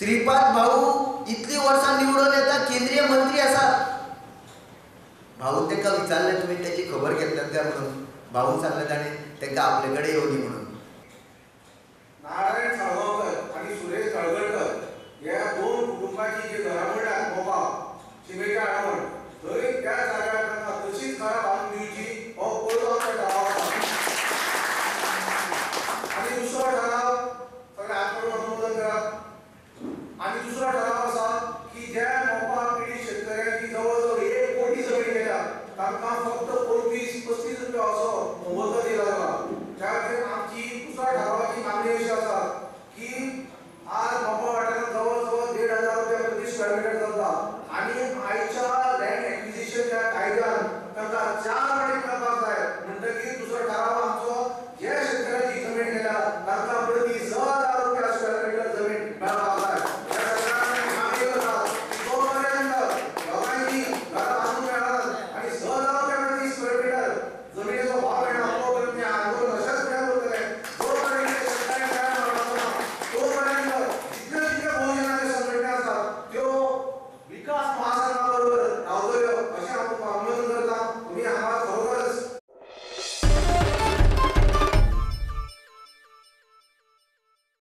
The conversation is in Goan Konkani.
श्रीपाद भाऊ इतली वर्सां निवडून येता, केंद्रीय मंत्री आसा. भाऊन ताका विचारलें तुमी ताची खबर घेतल्यात काय म्हणून. भाऊन सांगलें ताणें तांकां आपले कडेन येवनी म्हणून. नारायण साळगांवकर आनी सुरेश तळगडकर ह्या दोन कुटुंबाची जी घरां म्हणल्यार मोपा शिमेच्या आडवण थंय त्या जाग्यार तांकां तशीच घरां बांदून दिवची हो पयलो आमचो ठराव आसा. आनी दुसरो ठराव सगळे हात करून अनुमोदन करात. आनी दुसरो ठराव आसा की ज्या मोपा पिडीत शेतकऱ्यांची जवळ जवळ 1 कोटी जमीन गेल्या तांकां फक्त